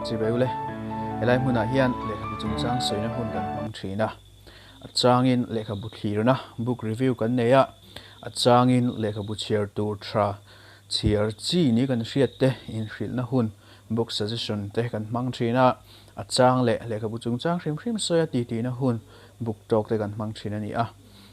Chibai ule. Helai hmunah hian lehkhabu chungchang sawina hun kan hmang thin a. A changin lehkhabu thlirna, book review, kan nei a, a changin lehkhabu chhiar tur tha chhiar chi ni kan hriat te inhrilhna hun, book suggestion, te kan hmang thin a, a chang leh lehkhabu chungchang hrim hrim sawia titihna hun, book talk, te kan hmang thin a ni a.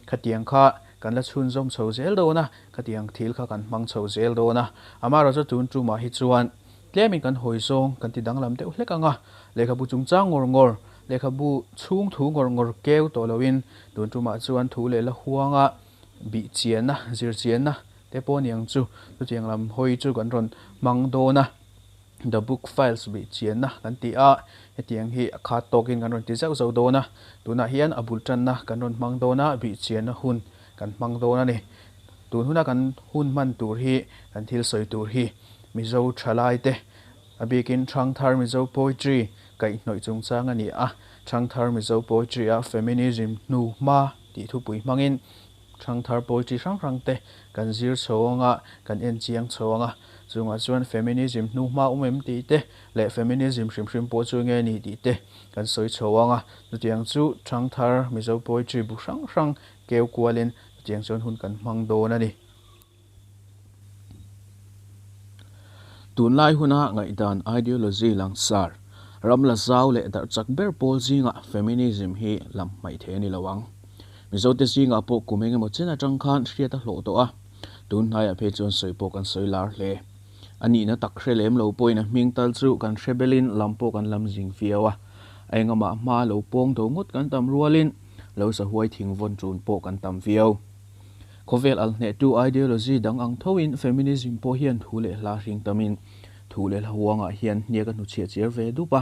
Khatiang kha kan la chhunzawm chho zel dawn a, khatiang thil kha kan hmang chho zel dawn a. Amaherawhchu tun tumah hi chuan tlemin kan hawi zawng kan ti danglam deuh hlek ang a, lehkhabu chungchang ngawr ngawr, lehkhabu chhung thu ngawr ngawr keu tawh loin tun tumah chuan thu leh la huanga bih chianna, zir chianna te pawh a ni ang chu. Chutiang lam hawi chu kan rawn hmang dawn a. The Book Files bih chianna kan ti a, hetiang hi a khat tawkin kan rawn ti zauh zauh dawn a, tunah hian a bul tanna kan rawn hmang dawn a, bih chianna hun kan hmang dawn a ni. Tun huna kan hun hman tur hi, kan thil sawi tur hi Mizo thalaite, a bikin Thangthar Mizo Poetry kaihhnawih chungchang a ni a, Thangthar Mizo Poetry a Feminism hnu hma tih thupui hmangin Thangthar poetry hrang hrang te kan zir chho ang a, kan en chiang chho ang a. Chungah chuan feminism hnu hma awm em tih te leh feminism hrim hrim pawh chu nge ni tih te kan sawi chho ang a. Chutiang chu Thangthar Mizo poetry bu hrang hrang keu kualin chutiang chuan hun kan hmang dawn a ni. Tunlai huna ngaihdan ideology langsar, ram la zau leh darh chak ber pawl zingah feminism hi lam hmaih thei a ni lo ang. Mizote zingah pawh kum eng emaw chen atang khan hriat a hlawh tawh a, tun hnaiah phei chuan sawi pawh kan sawi lar hle. A nihna tak hre lem lo pawhin a hming tal chu kan hre belin lam pawh kan lam zing viau a, a engamah hma lo pawng do ngawt kan tam rualin lo sahuai thing vawn tun pawh kan tam viau. Khawvel al hnehtu ideology dang ang thoin feminism pawh hian thu leh hla hring tamin thu leh hla huangah hian hniak a hnuchhiah chiar ve dup a.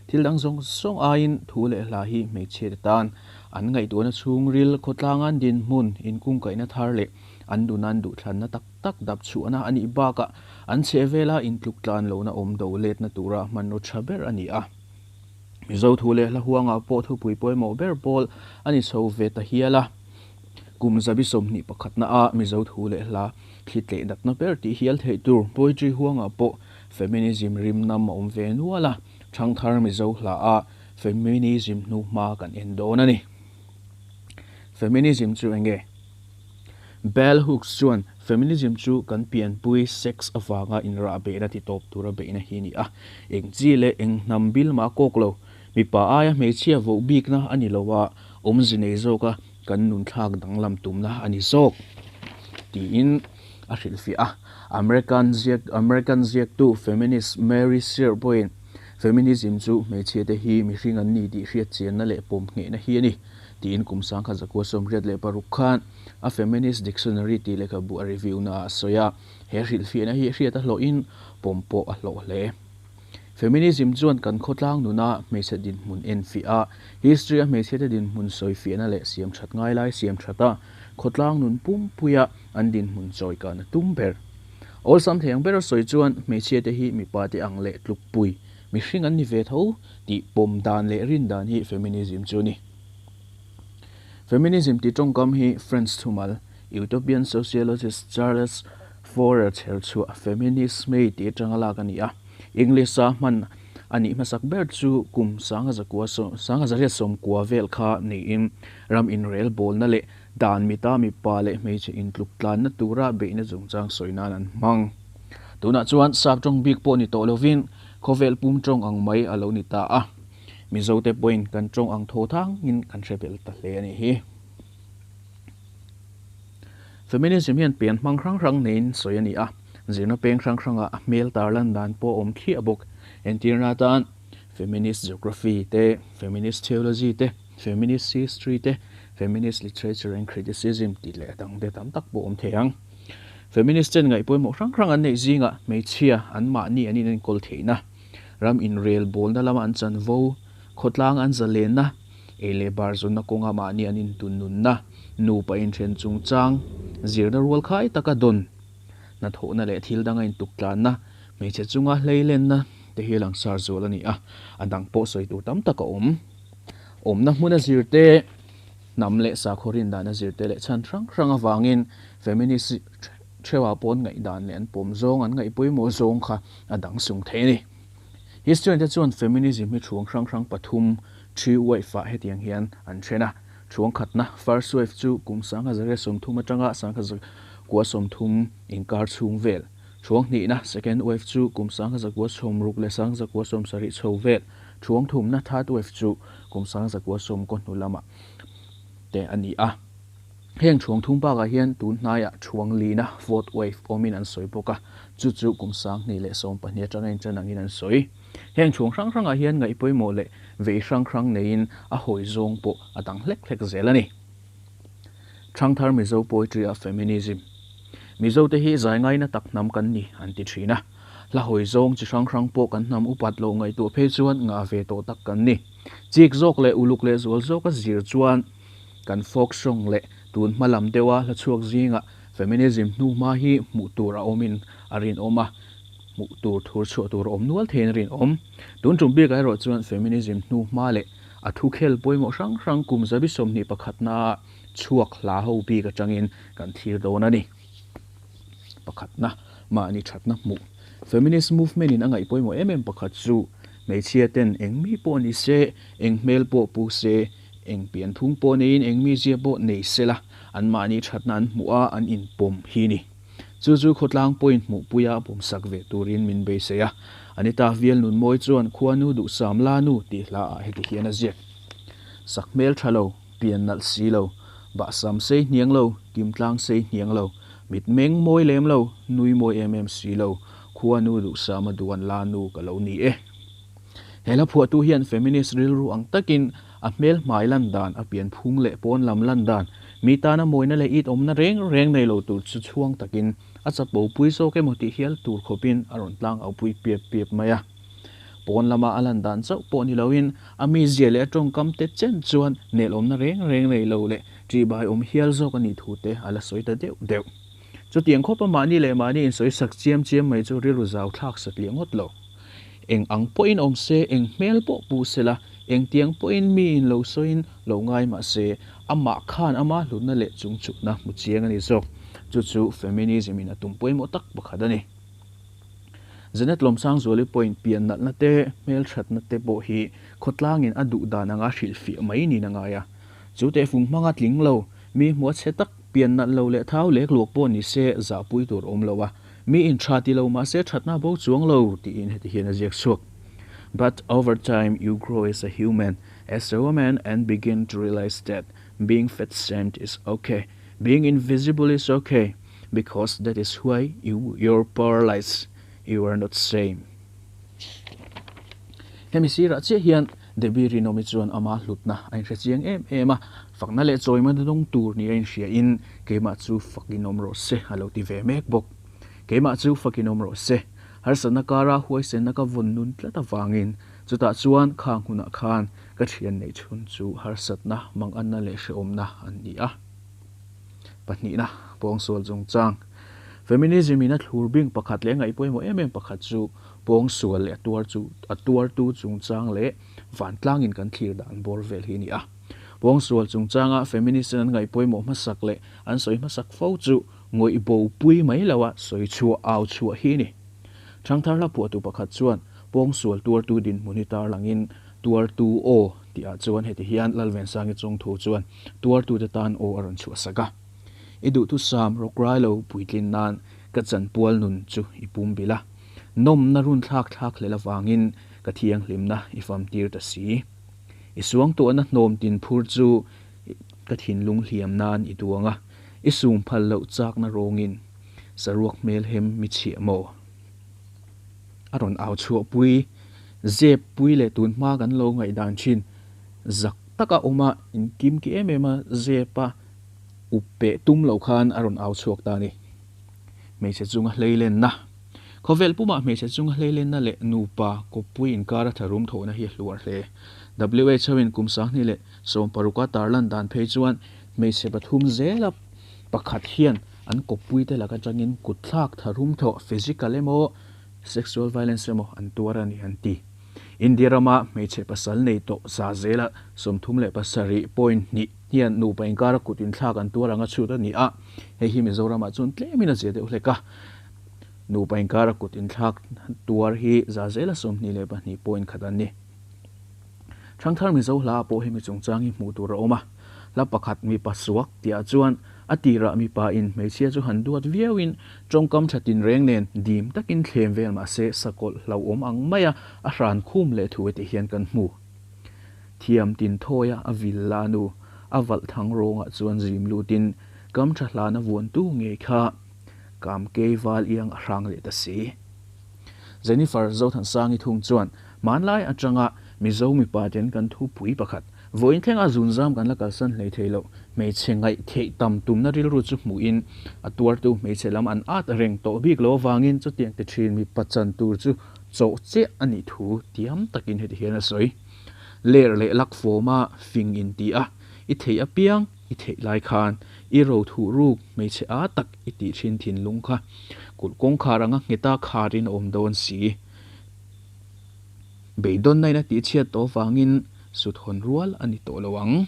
Thil dang zawng zawng aiin thu leh hla hi hmeichhiate tan an ngaihtuahna chhungril khawtlanga dinhmun inkungkaihna thar leh an duhnan duhthlanna tak tak dap chhuahna a nih bakah an chhehvela intluk tlan lohna awm do letna tura hmanraw tha ber a ni a. Mizo thu leh hla huangah pawh thupui pawimawh ber pawl a ni chho ve ta hial a. Kum 21 na a Mizo thu leh hla thli tleh natna ber tih hial theih tur poetry huangah pawh feminism rim nam a awm ve nual a, Thangthar Mizo hla a feminism hnu hma kan en dawn a ni. Feminism chu eng nge? Bell Hooks chuan feminism chu kan pianpui sex avanga inrah beihna ti tawp tura beihna hi a ni a, eng chi leh eng hnam bil mah kawk lo, mipa aia hmeichhia voh bikna a ni lo a, awmze nei zawka kan nunthlak danglam tumna a ni zawk, tiin a hrilhfiah a. American ziak American ziaktu feminist Mary Sear pawhin feminism chu hmeichhiate hi mihring an ni tih hriat chianna leh pawm nghehna hi a ni, tiin kum 1966 khan a Feminist Dictionary tih lehkhabu a review naah a sawi a. He hrilhfiahna hi hriat a hlawhin pawm pawh a hlawh hle. Feminism chuan kan khawtlang nuna hmeichhe dinhmun en fiah a, history a hmeichhiate dinhmun sawi fiahna leh siam that ngai lai siam that a, khawtlang nun pumpuia an dinhmun chawi kan a tum ber. Awlsam thei ang bera sawi chuan hmeichhiate hi mipate ang leh tlukpui mihring an ni ve tho tih pawm dan leh rin dan hi feminism chu a ni. Feminism tih tawngkam hi French thumal Utopian sociologist Charles Forer chher chhuah Feminisme tih atanga lak a ni a. English-a hman a nih hmasak ber chu kum 1990 vel kha niin ram inrel bawlna leh dan mita mipa leh hmeichhe intluk tlanna tura beihna chungchang sawi nan an hmang. Tunah chuan sap tawng bik pawh ni tawh lovin khawvel pum tawng ang mai a lo ni ta a. Mizote pawhin kan tawng ang tho thangin kan hre bel ta hle a nih hi. Feminism hian pian hmang hrang hrang neiin sawi a ni a, zirna peng hrang hrangah a hmel tarlan dan pawh a awm thliah bawk. Entirna atan Feminist Geography te, Feminist Theology te, Feminist History te, Feminist Literature and Criticism tih leh a dang te tam tak pawh a awm thei ang. Feminist ten ngaih pawimawh hrang hrang an neih zingah hmeichhia anmahni an inenkawl theihna, ram inrel bawlna lama an chanvo, khawtlang an zalenna, Ei leh bar zawnna kawnga mahni an intunnunna, nupa inthen chungchang, zirna rual khai taka dawn, hnathawhna leh thil danga intuktlanna, hmeichhe chunga hleilenna te hi langsar zual a ni a, a dang pawh sawi tur tam tak a awm. Awmna hmuna zirte, hnam leh sakhaw rin dana zirte leh chhan hrang hrang avangin feminist theuhah pawh an ngaihdan leh an pawm zawng, an ngaih pawimawh zawng kha a dang sung thei a ni. Historian te chuan feminism hi thuang hrang hrang pathum, three wave, ah hetiang hian an then a. Thuang khatna, first wave, chu kum 1030 atanga 1930 inkar chhung vel. Thuang hnihna, second wave, chu kum 1960 leh 1970 chho vel. Thuang thumna, third wave, chu kum 1990 hnu lamah te a ni a. Heng thuang thum bakah hian tun hnaiah thuang lina, fourth wave, awmin an sawi bawk a, chu chu kum 2012 atanga intan angin an sawi. Heng thuang hrang hrangah hian ngaih pawimawh leh vei hrang hrang neiin a hawi zawng pawh a dang hlek hlek zel a ni. Thangthar Mizo poetry a feminism. Mizo te hi zai ngaina tak hnam kan ni an ti thin a. Hla hawi zawng chi hrang hrang pawh kan hnam upat lo ngaihtuah phei chuan ngah ve tawh tak kan ni. Chik zawk leh uluk leh zual zawka zir chuan kan folk song leh tun hma lam deuha hla chhuak zingah feminism hnuhma hi hmuh tur a awmin a rinawm a, hmuh tur thur chhuah tur a awm nual theiin a rinawm. Tun tum bikah erawh chuan feminism hnuhma leh a thukhel pawimawh hrang hrang kum zabi 21na chhuak hla ho bik atangin kan thlir dawn a ni. Pakhatna, mahni thatna hmuh. Feminist movement in a ngaih pawimawh em em pakhat chu hmeichhia ten eng mi pawh ni se, eng hmel pawh pu se, eng pian phung pawh neiin eng mizia pawh nei se la, an mahni thatna an hmuh a, an inpawm hi ni. Chu chu khawtlang pawhin hmuhpuia a pawmsak ve turin min beisei a. Anita Vial Nunmawi chuan Khuanu Duhsam La Nu tih hla ah heti hian a ziak. Sak hmel tha lo, pian nalh si lo, bahsam sei hniang lo, kimtlang sei hniang lo, mitmeng mawi lem lo, nui mawi em em si lo, Khuanu Duhsam a duan La Nu ka lo ni e. He hla phuahtu hian feminist rilru ang takin a hmel hmai lan dan, a pian phung leh pawn lam lan dan, mi tana mawina leh it awmna reng reng nei lo tur chu chhuang takin a chapo pui zawk emaw tih hial tur khawpin a rawn tlang au pui piap piap mai a. Pawn lama a lan dan chauh pawh ni loin a mizia leh a tawngkam te chen chuan nel awmna reng reng nei lo leh ṭihbai awm hial zawk a nih thu te a la sawi ta deuh deuh. Chutiang khawpa mahni leh mahni insawi sak chiam chiam mai chu rilru zau thlak satliah ngawt lo. Eng ang pawhin awm se, eng hmel pawh pu se la, engtiang pawhin miin lo sawiin lo ngai mah se, amah khan ama hlutna leh chungchukna hmu chiang a ni zawk. Chu chu feminism in a tum pawimawh tak pakhat a ni. Janet Lawmsangzuali pawhin pian nalhna te, hmelthatna te pawh hi khawtlangin a duh dan anga hrilhfiah mai niin a ngai a. Chu tehfung hmanga tling lo, mi hmua chhe tak, pian nalh lo leh thau lek luak pawh ni se zahpui tur awm lo a. Mi in tha ti lo mahse thatna bo chuang lo tiin heti hian a ziak chhuak. But over time you grow as a human, as a woman and begin to realize that being fat shamed is okay, being invisible is okay because that is why you your power lies, you are not same. Hemi sirah chiah hian Debbie Rinawmi chuan ama hlutna a inhre chiang em em a, fakna leh chawimana dawng tur ni a inhria in keimah chu fakin awm rawh se a lo ti ve mek bawk. Keimah chu fakin awm rawh se. Harsatna kara huaisenna ka vawn nun tlat avangin chutah chuan khang hunah khan ka thian neih chhun chu harsatna, manganna leh hrehawmna an ni a. Pahnihna, pawngsual chungchang. Feminism in a thlur bing pakhat leh ngaih pawimawh em em pakhat chu Pawngsual leh a tuar chu a tuartu chungchang leh vantlangin kan thlir dan bawr vel hi a ni a. Pawngsual chungchanga feminist-in an ngaih pawimawh hmasak leh an sawi hmasak fo chu ngawih bo pui mai loa sawi chhuah au chhuah hi a ni. Thangthar hla phuahtu pakhat chuan pawngsual tuartu dinhmun hi tarlangin tuartu aw tihah chuan heti hian Lalvensangi chungthu chuan tuartute tan aw a rawn chhuahsak a. I duhthusam rawkrai lo puitlin nan ka chanpual nun chu i pum bilh a. Nawmna run thlak thlak hlel avangin ka thianghlimna i fam tir ta si. I suangtuahna hnawm tin phur chu ka thinlung hliam nan i duang a, i sum phal loh chakna rawngin saruak hmel hem mi chhiah maw? A rawn au chhuah pui, zep pui leh tun hma kan lo ngaihdan thin zak taka awm a, inkim ki em em a, zep a up peh tum lo khan a rawn au chhuak ta a ni. Hmeichhe chunga hleilenna. Khawvel pumah hmeichhe chunga hleilenna leh nupa kawppui inkara tharum thawhna hi a hluar hle. WHO in kum 2016 a tarlan dan phei chuan hmeichhe pathum zela pakhat hian an kawppuite lak atangin kutthlak tharum thawh, physical emaw sexual violence emaw an tuar a ni an ti. India rama hmeichhe pasal nei tawh za zela 37.2 hian nupa inkara kut inthlak an tuar anga chhut a ni a, hei hi Mizoramah chuan tlemin a zia deuh hlek a. Nupa inkara kut inthlak tuar hi za zela 22 point khat an ni. Thangthar Mizo hla ah pawh hemi chungchang hi hmuh tur a awm a. Hla pakhat mipa suak tih ah chuan a tirah mipa in hmeichhia chu han duat viau in tawngkam tha tinreng nen dim takin thlem vel mahse sakawlh hlauhawm ang maia a hran khum leh thu hetih hian kan hmu. Thiam tin thawia a vil la nu a valh thang rawngah chuan zim lutin kam tha hlana vuantu ngei kha kam kei val iang a hrang leh ta si. Jennifer Zothansangi thung chuan hmanlai atanga Mizo mipa ten kan thupui pakhat vawiin thlenga zunzam kan la kalsan hlei thei loh hmeichhe ngaih theih tam tumna rilru chu hmuhin a tuartu hmeichhe lam an at reng tawh bik lo avangin chutiang ti thin mipa chan tur chu chawh chiah a nih thu tiam takin heti hian a sawi. Ler leh lak fawma fing in ti a, i theih apiang i theih lai khan i ro thuh ruk hmeichhe a tak i tih thin thinlung kha kulh kawngkhar anga ngheta kharin a awm dawn si. Beidawnna in a tih chhiat tawh vangin sut hawn rual a ni tawh lo ang.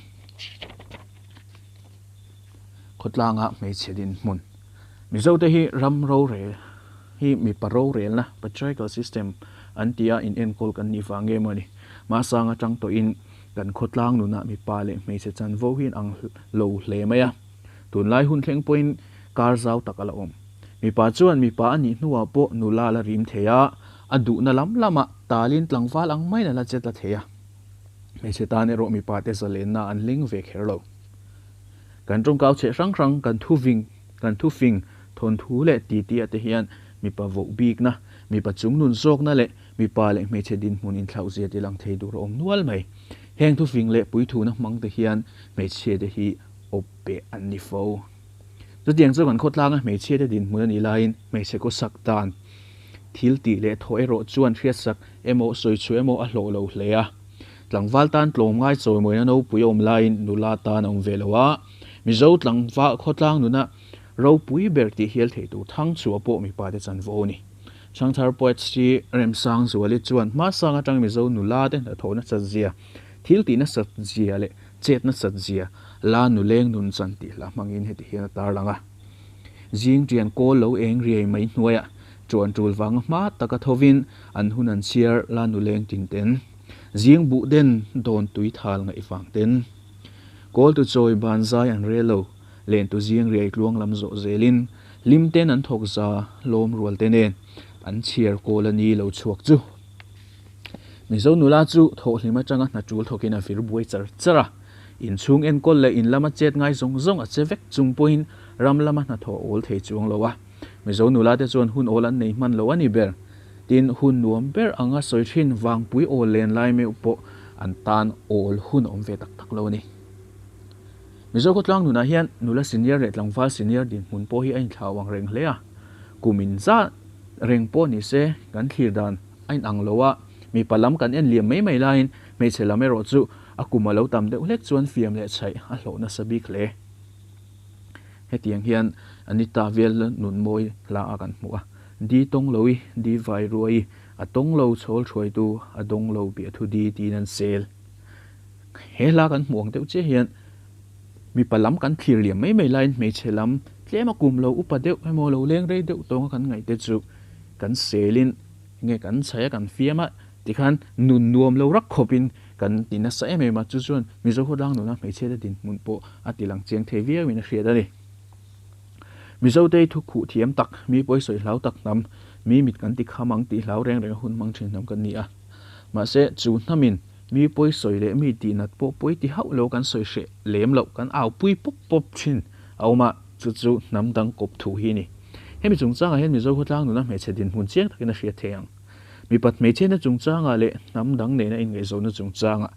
Khawtlanga hmeichhe dinhmun. Mizote hi ram rorel hi mipa rorelna, patriarchal system, an ti a, inenkawl kan nih vang nge maw ni? Hmasang atang tawhin kan khawtlang nunah mipa leh hmeichhe chanvo hi an ang lo hle mai a. Tunlai hun thleng pawhin kar zau tak a la awm. Mipa chuan mipa a nih hnuah pawh nula la rim thei a, a duhna lam lamah talin tlangval ang maiin a la che ta thei a. Hmeichhe tan erawh mipa te zalenna an ling ve kher lo. Kan tawngkau chhe hrang hrang, kan thuving, kan thufing, thawnthu leh titi ah te hian mipa voh bikna, mipa chungnun zawkna leh mipa leh hmeichhe dinhmun inthlauh zia ti lang thei tur a awm nual mai. Heng thufing leh puithuna hmang te hian hmeichhia te hi awp beh an ni fo. Chutiang chu kan khawtlanga hmeichhia te dinhmun a nih laiin hmeichhe kawsak dan thil tih leh thawh erawh chuan hriatsak emaw sawichhuah emaw a hlawh lo hle a. Tlangval tan tlawmngai chawimawina nopui a awm laiin nula tan a awm ve lo a, Mizo tlangval khawtlang nuna ropui ber tih hial thei tur Thangchhuah pawh mipa te chanvo a ni. Changthar poet si Remsangzuali chuan hmasang atang Mizo nula te hnathawh nasat zia, thil tih nasat zia leh chet nasat zia la nuleng nun chan tih hla hmangin heti hian a tarlang a. Zing ṭian kawl lo eng riai mai hnuaiah ṭuan ṭul vanga hma taka thovin an hun an chhiar la nuleng tin ten. Zing buh den dawn tui thal ngaih vang ten. Kawl tu chawi ban zai an rel lo, len tu zing riai tluang lam zawh zelin hlim ten an thawk za lawm rual te nen an chhiar kawl a ni lo chhuak chu. Mizo nula chu thawhhlim atanga hna ṭul thawkin a vir buai char char a. Inchhung enkawl leh in lama chet ngai zawng zawng a che vek chung pawhin ram lama hnathawh awl thei chuang lo a. Mizo nula te chuan hun awl an nei hman lo a ni ber. Tin, hun nuam ber anga sawi thin vangpui awl len lai meuh pawh an tan awl hun a awm ve tak tak lo a ni. Mizo khawtlang nunah hian nula senior leh tlangval senior dinhmun pawh hi a inthlau ang reng hle a. Kum inzah reng pawh ni se kan thlir dan a inang lo a, mipa lam kan en liam mai mai laiin hmeichhe lam erawh chu A kum a lo tam deuh hlek chuan fiam leh chhaih a hlawh nasa bik hle. Hetiang hian Anita vel nun mawi hla a kan hmuh a, Di tawng lo i, di vai ruai i, a tawng lo chhawl thuaitu, a dawng lo biahthu di tiin an sel. He hla kan hmuh ang deuh chiah hian mipa lam kan thlir liam mai mai laiin hmeichhe lam tlem a kum lo upa deuh emaw lo leng rei deuh tawnga kan ngaih te chu kan selin nge kan chhaih a kan fiam a, Tikhan nun nuam lo rak khawpin kan ti nasa em em a, chu chuan Mizo khawtlang nuna hmeichhiate dinhmun pawh a ti lang chiang thei viauin a hriat a ni. Mizote thu khuh thiam tak, mi pawisawi hlau tak hnam, mi mit kan ti kham ang tih hlau reng reng a hun hmang thin hnam kan ni a. Mahse, chu hnamin mi pawisawi leh mi tihnat pawh pawi ti hauh lo kan sawi hreh lem loh, kan aupui pawp pawp thin a awm a, chu chu hnam dang kawp thu hi a ni. Hemi chungchangah hian Mizo khawtlang nuna hmeichhe dinhmun chiang takin a hriat thei ang. Mipat hmeichhiatna chungchangah leh hnam dang nena inngaihzawnna chungchangah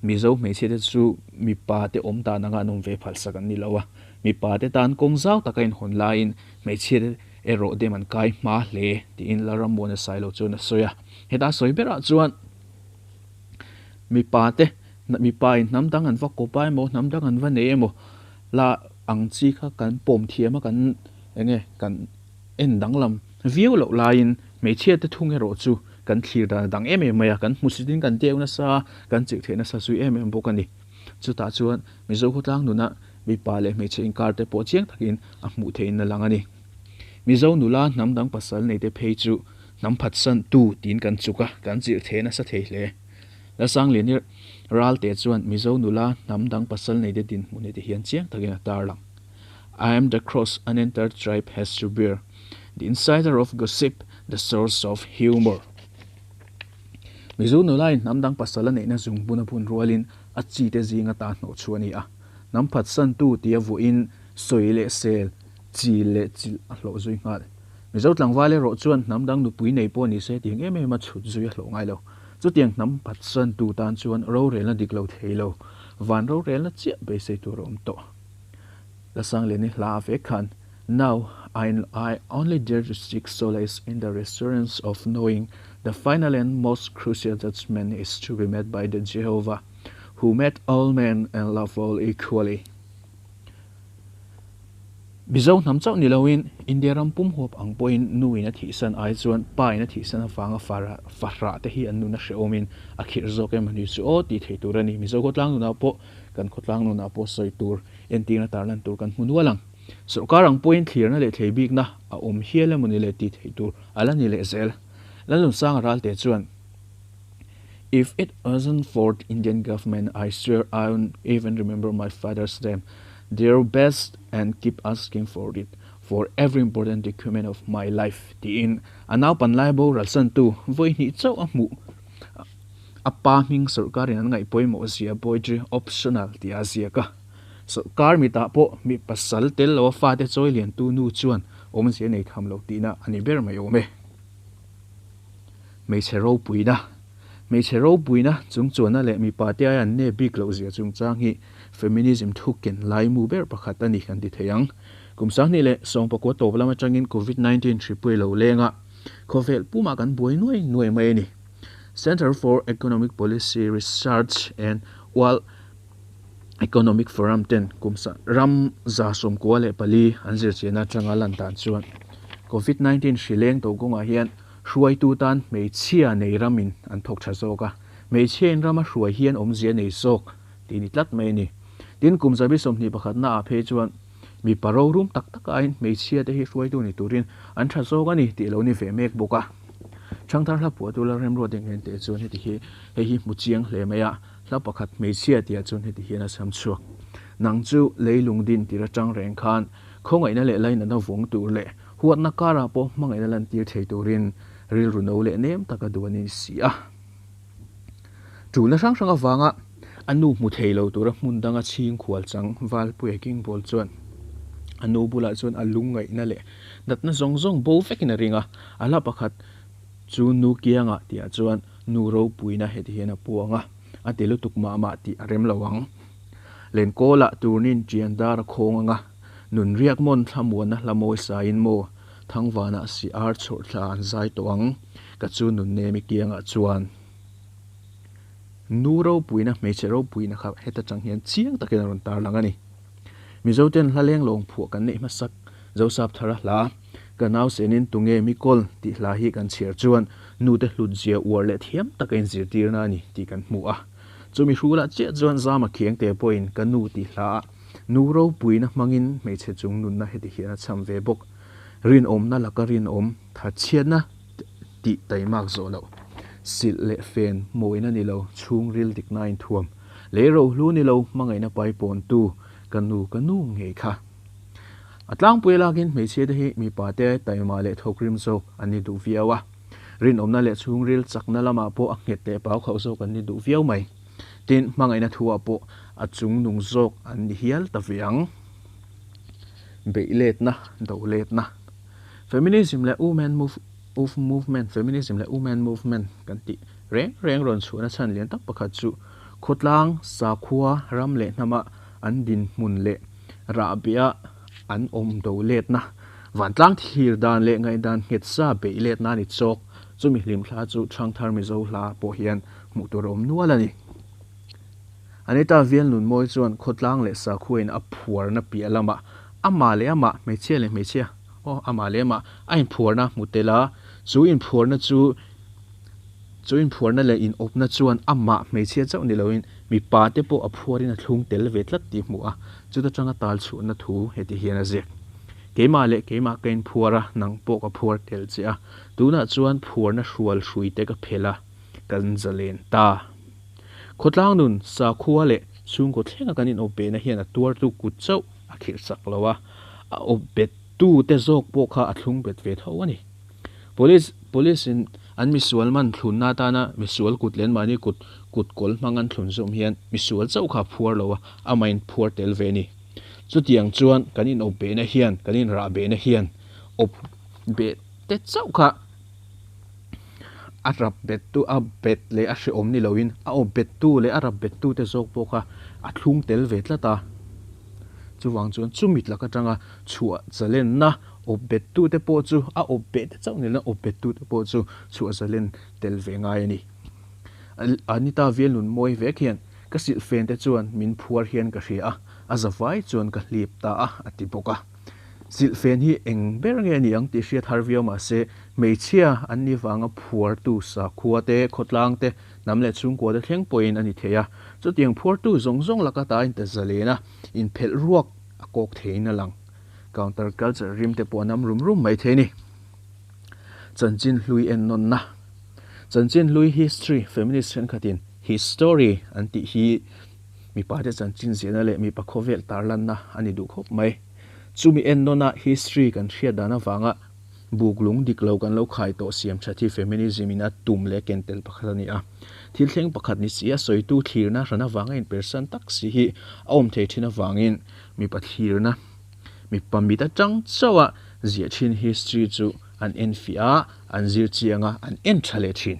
Mizo hmeichhiate chu mipa te awm dan anga an awm ve phalsak an ni lo a. Mipa te tan kawng zau taka inhawn laiin hmeichhiate erawh dem an kai hma hle tiin Lalrammuana Sailo chuan a sawi a. Heta sawi berah chuan mipa te mipa in hnam dang an va kawp a emaw hnam dang an va nei emaw la ang chi kha kan pawm thiam a kan enge kan en danglam viau loh laiin hmeichhia te thung erawh chu kan thlir dan a dang em em mai a, kan hmusit in kan deuh nasa a, kan chirh theih nasa zui em em bawk a ni. Chutah chuan Mizo khawtlang nuna mipa leh hmeichhe inkar te pawh chiang takin a hmuh theihin a lang a ni. Mizo nula hnam dang pasal nei te phei chu hnam phatsan tu tiin kan chuk a, kan chirh theh nasa thei hle. Lasangliani Ralte chuan Mizo nula hnam dang pasal nei te dinhmun heti hian chiang takin a tarlang. I am the cross an entire tribe has to bear, the inciter of gossip, the source of humour. Mizo nula in hnam dang pasal a neihna zungbun a bun rualin a chi te zinga ta hnawh chu a ni a. Hnam phatsantu tia vuahin sawi leh sel, chil leh chilh a hlawh zui nghal. Mizo tlangval erawh chuan hnam dang nupui nei pawh ni se tiang em em a chhut zui a hlawh ngai lo. Chutiang hnam phatsantu tan chuan rorelna dik lo thei lo, van rorelna chiah beisei tur a awm tawh. Lasangliani hla a vek khan, Now I I only dare to seek solace in the reassurance of knowing the final and most crucial judgement is to be made by the Jehovah who made all men and love all equally. Mizo hnam chauh ni loin India ram pum huap ang pawhin nu in a thihsan ai chuan pa in a thihsan avanga fahrah te hi an nun a hrehawmin a khirh zawk em a ni chu aw tih theih tur a ni. Mizo khawtlang nunah pawh kan khawtlang nunah pawh sawi tur entirna tarlan tur kan hmu nual ang. Sorkar ang pawhin thlirna leh thlei bikna a awm hial emaw ni le tih theih tur a la ni leh zel. Lalnunsanga Ralte chuan If it wasn't for the Indian government, I swear I won't even remember my father's name. Their best and keep asking for it for every important document of my life tiin a naupan lai boral santu vawi hnih chauh a hmuh. A pa hming sorkarin an ngaih pawimawh zia poetry optional tih a ziak a. Sorkar mitah pawh mi pasal tel lo a fate chawi liantu nu chuan awmzia nei tham lo tihna a ni ber mai awm e. Hmeichhe ropuina, Hmeichhe ropuina chungchuanna leh mipa te aia an nep bik loh zia chungchang hi feminism thu ken laimu ber pakhat a ni kan ti thei ang. Kum 2019 tawp lam atangin Covid 19 hripui lo leng a, khawvel pumah kan buai nuai nuai mai a ni. Centre for Economic Policy Research and World Economic Forum ten kum ram 94 an zirchianna atanga lan dan chuan Covid 19 hri leng tawh kawngah hian Hruaitu tan hmeichhia nei ramin an thawk tha zawk a, hmeichhiain rama hruai hian awmzia nei zawk tih ni tlat mai a ni. Tin, kum 21 ah phei chuan mipa rorum tak tak aiin hmeichhia te hi hruaitu ni turin an tha zawk a ni tih lo ni ve mek bawk a. Thangthar hla phuahtu Lalremruat Enghen te chuan heti hi hei hi hmu chiang hle mai a, hla pakhat hmeichhia tihah chuan heti hian a chham chhuak. Nang chu leilung din tir atang reng khan khawngaihna leh lainatna vawng tur leh Huatna karah pawh hmangaihna lantir thei turin rilru no leh nem taka duh a ni si a. Tulna hrang hrang avanga a nu hmu thei lo tura hmun danga chhing khual chang Valpuia Kingbawl chuan a nu bulah chuan a lungngaihna leh natna zawng zawng bo vekin a ring a, a hla pakhat chu nu kiangah tihah chuan nu ropuina heti hian a puang a, a ti lutuk mah mah tih a rem lo ang. Lenkawlah turnin ṭian dar a khawng ang a. Nun riak mawn thlamuanna hla mawi saiin maw Thangvanah si ar chhawrh thla an zai tawh ang ka chu nun nemi kiangah chuan Nu ropuina hmeichhe ropuina kha heta tang hian chiang takin a rawn tarlang a ni. Mizo ten hla leng lawng phuah kan neih hmasak Zosap thara hla Ka nau senin tunge mi kawl tih hla hi kan chhiar chuan nu te hlut zia uar leh thiam taka inzirtirna a ni tih kan hmu a. Chumi hrulah chiah chuan Zama Khiangte pawhin ka nu tih hla ah Nu ropuina hmangin hmeichhe chung nunna heti hian a cham ve bawk. Rinawmna laka rinawm, thatchhiatna tih taimak zawh loh, silh leh fen mawina ni lo, chhungril dikna inthuam, lei rohlu ni lo hmangaihna paipawntu ka nu ka nu ngei kha. A tlangpui lakin hmeichhia te hi mipa te taima leh thawkrim zawk an ni duh viau a. Rinawmna leh chhungril chakna lamah pawh a nghet leh pau khauh zawk an ni duh viau mai. Tin, hmangaihna thuah pawh a chungnung zawk an ni hial ta ve ang. Beihletna, doletna. Feminism leh Women move of movement, Feminism leh Women movement kan tih reng reng rawn chhuahna chhan lian tak pakhat chu khawtlang, sakhua, ram leh hnama an dinhmun leh rahbia an awm doletna, vantlang thlir dan leh ngaihdan nghet sa beihletna a ni chawk. Chumi hlimthla chu Thangthar Mizo hla pawh hian hmuh tur a awm nual a ni. Anita Vialnunmawi chuan khawtlang leh sakhuain a phuarna piah lamah amah leh amah, hmeichhia leh hmeichhia, aw amah leh amah a inphuarna a hmu tel a, chu inphuarna chu chu inphuarna leh inawpna chuan amah hmeichhia chauh ni loin mipa te pawh a phuarin a thlung tel ve tlat tih hmuh a, chuta tanga tal chhuahna thu heti hian a ziak. Keimah leh keimah ka inphuar a, nang pawh ka phuar tel che a. Tunah chuan phuarna hrual hrui te ka phelh a, kan zalen ta. Khawtlang nun, sakhua leh chhungkaw thlenga kan inawp behna hian a tuartu kut chauh a khirh sak lo a, a awp bettu te zawk pawh kha a thlung bet ve tho a ni. Police Police in an misual man thlunna atana misual kut leh anmahni kut kut kawl hmang an thlun zawm hian misual chauh kha a phuar lo a, amah in phuar tel ve a ni. Chutiang chuan kan in awp behna hian, kan in rah behna hian awp beh te chauh kha a rap bet tu a bet leh a hrehawm ni loin a awp bet tu leh a rap bet tu te zawk pawh kha a thlung tel ve tlat a. Chuvang chuan chumi tlak atanga chhuah zalenna awp bet tu te pawh chu a awp beh te chauh nilo awp bet tu te pawh chu chhuah zalen tel ve ngai a ni. Anita Vielnun mawi vek hian ka silhfen te chuan min phuar hian ka hria a, a zavai chuan ka hlip ta a, a ti bawk a. Silhfen hi eng ber nge ni ang tih hriat har viau mah se, hmeichhia an ni vanga phuartu sakhua te, khawtlang te, hnam leh chhungkua te thleng pawhin a ni thei a. Chutiang phuartu zawng zawng laka ta in ta zalen a, inphelh ruak a kawk theiin a lang. Counter culture rim te pawh a nam rum rum mai thei a ni. Chanchin hlui ennawnna Chanchin hlui history feminist thenkhatin history an tih hi mipa te chanchin ziahna leh mipa khawvel tarlanna a ni duh khawp mai. Chumi ennawnah history kan hriat dan avanga buk lung dik lo kan lo khai tawh siam that hi feminism in a tum leh ken tel pakhat a ni a. Thil thleng pakhat ni si a sawitu thlirna hran avanga inpersan tak si hi a awm thei thin avangin mipa thlirna mipa mit atang chauh a ziah thin history chu an enfiah a, an zir chiang a, an en tha leh thin.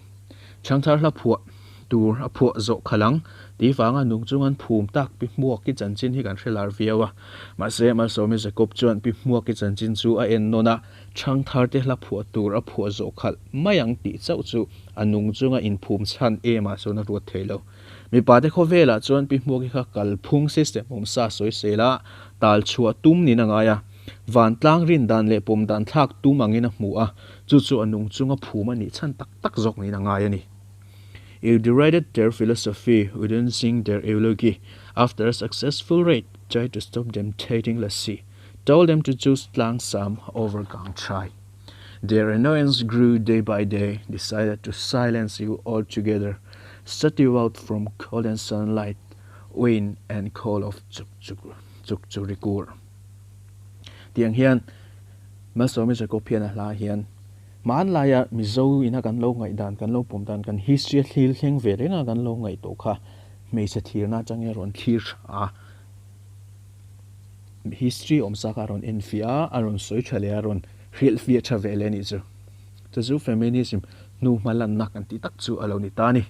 Changthar hla phuah tur a phuah zawh khalh ang tih vanga nung chung an phum tak Pi Hmuaki chanchin hi kan hre lar viau a. Mahse, Malsawmi Jacob chuan Pi Hmuaki chanchin chu a en nawn a, Changthar te hla phuah tur a phuah zawh khalh mai ang tih chauh chu a nung chunga inphum chhan em ah chuan a ruat thei lo. Mipa te khawvelah chuan Pi Hmuaki kha kalphung system awmsa sawi sel a, tal chhuah tum niin a ngai a. Vantlang rin dan leh pawm dan thlak tum angin a hmu a, chu chu a nung chunga phum a nih chhan tak tak zawk niin a ngai a ni. You derided their philosophy wouldn't sing their eulogy after a successful raid tried to stop them taking lassi told them to choose tlang sam over gang chai Their annoyance grew day by day decided to silence you altogether shut you out from cold and sunlight wind and call of chuk chuk chuk churikur. Tiang hian Malsawmi Jacob hian a hla hian hmanlaia Mizo ina kan lo ngaihdan, kan lo pawm dan, kan history a thlir thleng ve renga kan lo ngaih tawh kha hmeichhe thirna atangin a rawn thlir tha a, history awmsa kha a rawn enfiah a, a rawn sawi tha leh a, a rawn hrilhfiah tha ve leh a nih chu. Chu chu feminism hnu hma lanna kan tih tak chu a lo ni ta a ni.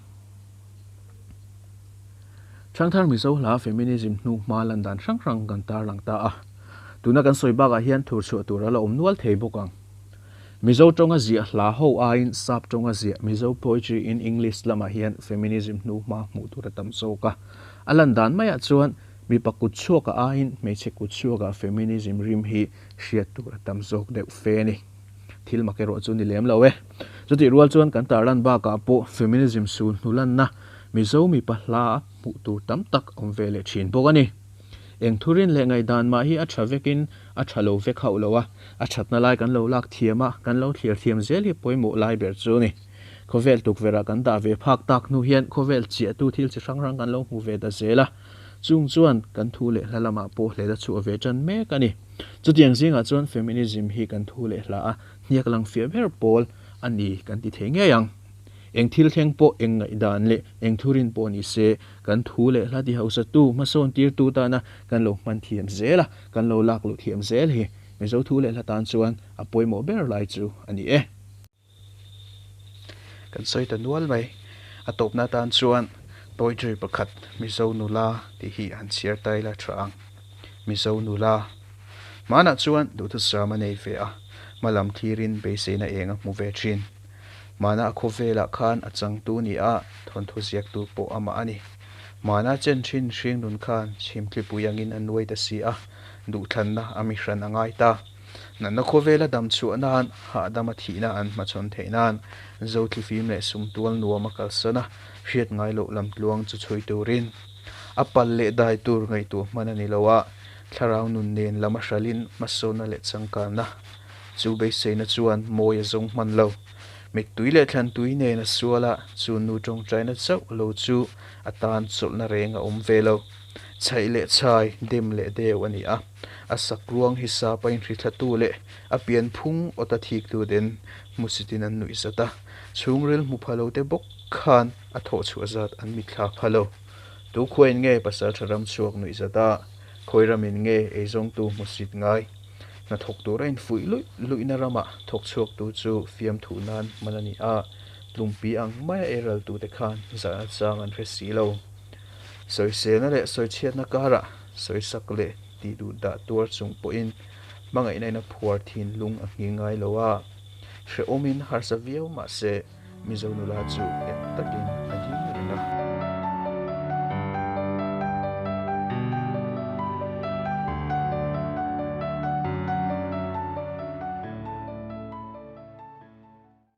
Thangthar Mizo hla feminism hnu hma lan dan hrang hrang kan tarlang ta a. Tuna kan sawi bakah hian thur chhuah tur a la awm nual thei bawk ang. Mizo tawnga ziah hla ho aiin sap tawnga ziah Mizo poetry in English lamah hian feminism hnu hma hmuh tur a tam zawk a. A lan dan maiah chuan mipa kut chhuaka aiin hmeichhe kut chhuaka feminism rim hi hriat tur a tam zawk deuh fe a ni. Thil mak erawh chu ni lem lo e. Chutih rual chuan kan tarlan bakah pawh feminism sul hnu lanna Mizo mipa hla hmuh tur tam tak awm ve leh thin bawk a ni. Eng thurin leh ngaihdan mah hi a tha vekin a tha lo vek hauh lo a, a thatna lai kan lo lak thiam a, kan lo thlir thiam zel hi pawimawh lai ber chu a ni. Khawvel tukverh-ah kan dah ve phak tak hnu hian khawvel chiahtu thil chi hrang hrang kan lo hmu ve ta zel a, chung chuan kan thu leh hla lamah pawh hlet a chhuah ve tan mek a ni. Chutiang zingah chuan feminism hi kan thu leh hla a hniak lang fiah ber pawl a ni kan ti thei ngei ang. Eng thil thleng pawh eng ngaihdan leh eng thurin pawh ni se, kan thu leh hla ti hausatu, hmasawn tirtu tana kan lo hman thiam zel a, kan lo lak luh thiam zel hi Mizo thu leh hla tan chuan a pawimawh ber lai chu a ni e. Kan sawi ta nual mai. A tawpna atan chuan poetry pakhat Mizo nula tih hi han chhiar ta ila tha ang. Mizo nula. Hmanah chuan duhthusam a nei ve a, hmalam thlirin beiseina eng a hmu ve thin. Hmana a khawvelah khan a changtu ni a, thawnthu ziaktu pawh amah a ni. Hmana chen thin hring nun khan chhimthlipui angin a nuai ta si a, duhthlanna a mi hran a ngai ta. Natna khawvela dam chhuah nan, hahdama thihna an hmachhawn theih nan, Zothlifim leh sumtual nuam a kalsan a, hriat ngai loh lamtluang chu chhui turin a pal leh dai tur ngaihtuah hman a ni lo a. Thlarau nun nen lam a hralhin hmasawnna leh changkanna chu beiseina chuan mawi a zawng hman lo. Mittui leh thlantui nen a sual a, chu nu tawngtaina chauh lo chu a tan chawlhna reng a awm ve lo. Chhaih leh chhai, dem leh deuh a ni a, a sakruang hisap a inhrithlatu leh a pianphung awta thiktu den hmusitin an nuih zat a, chhungril hmu pha lo te bawk khan a thawhchhuah zat an mitthla pha lo. Tu khuain nge pasaltha ram chhuak nuih zat a, khawi ramin nge eizawngtu hmusit ngai? Hnathawk tura infuih luih luihna ramah thawk chhuaktu chu fiamthu nan hman a ni a, tlumpi ang maia eiraltute khan zahna chang an hre si lo. Sawiselna leh sawichhiatna karah sawisak leh tih duh dah tuar chung pawhin hmangaihna in a phuar thinlung a nghing ngai lo a, hrehawmin harsa viau mahse Mizo nula chu nghet takin